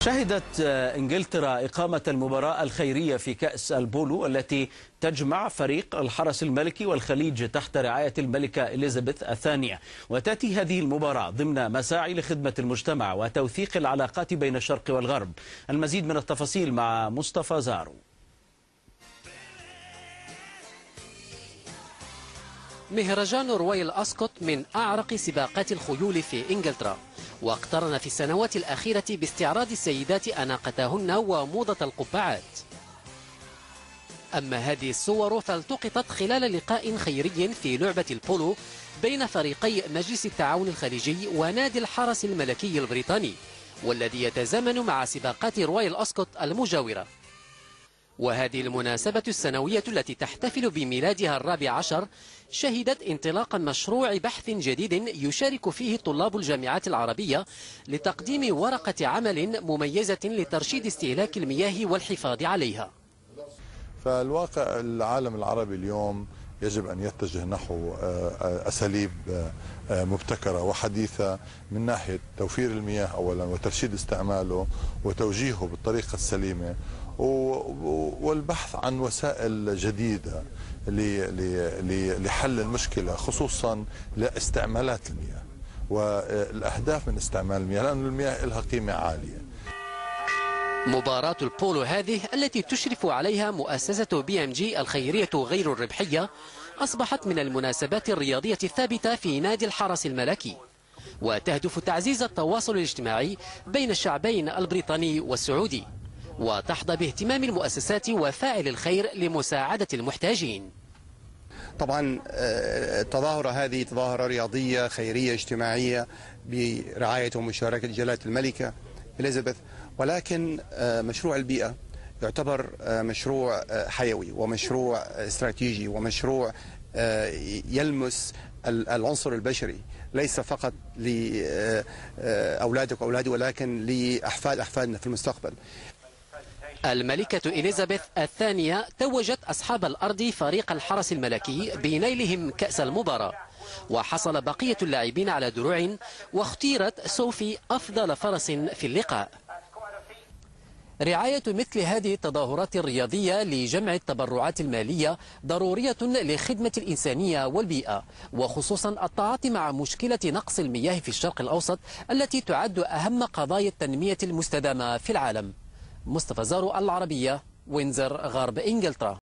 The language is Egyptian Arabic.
شهدت إنجلترا إقامة المباراة الخيرية في كأس البولو التي تجمع فريق الحرس الملكي والخليج تحت رعاية الملكة إليزابيث الثانية. وتأتي هذه المباراة ضمن مساعي لخدمة المجتمع وتوثيق العلاقات بين الشرق والغرب. المزيد من التفاصيل مع مصطفى زارو. مهرجان رويال أسكوت من أعرق سباقات الخيول في إنجلترا، واقترن في السنوات الأخيرة باستعراض السيدات أناقتهن وموضة القبعات. أما هذه الصور فالتقطت خلال لقاء خيري في لعبة البولو بين فريقي مجلس التعاون الخليجي ونادي الحرس الملكي البريطاني، والذي يتزامن مع سباقات رويال أسكوت المجاورة. وهذه المناسبة السنوية التي تحتفل بميلادها 14 شهدت انطلاق مشروع بحث جديد يشارك فيه طلاب الجامعات العربية لتقديم ورقة عمل مميزة لترشيد استهلاك المياه والحفاظ عليها. فالواقع العالم العربي اليوم يجب أن يتجه نحو أساليب مبتكرة وحديثة من ناحية توفير المياه أولا وترشيد استعماله وتوجيهه بالطريقة السليمة، والبحث عن وسائل جديدة لحل المشكلة، خصوصا لاستعمالات المياه والأهداف من استعمال المياه، لأن المياه لها قيمة عالية. مباراة البولو هذه التي تشرف عليها مؤسسة BMG الخيرية غير الربحية أصبحت من المناسبات الرياضية الثابتة في نادي الحرس الملكي، وتهدف تعزيز التواصل الاجتماعي بين الشعبين البريطاني والسعودي، وتحظى باهتمام المؤسسات وفاعل الخير لمساعدة المحتاجين. طبعا التظاهرة هذه تظاهرة رياضية خيرية اجتماعية برعاية ومشاركة جلالة الملكة إليزابيث، ولكن مشروع البيئة يعتبر مشروع حيوي ومشروع استراتيجي ومشروع يلمس العنصر البشري، ليس فقط لأولادك وأولادي ولكن لأحفاد أحفادنا في المستقبل. الملكة إليزابيث الثانية توجت أصحاب الأرض فريق الحرس الملكي بنيلهم كأس المباراة، وحصل بقية اللاعبين على دروع، واختيرت صوفي أفضل فرس في اللقاء. رعاية مثل هذه التظاهرات الرياضية لجمع التبرعات المالية ضرورية لخدمة الإنسانية والبيئة، وخصوصا التعاطي مع مشكلة نقص المياه في الشرق الأوسط التي تعد أهم قضايا التنمية المستدامة في العالم. مصطفى زارو، العربية، وينزر، غرب إنجلترا.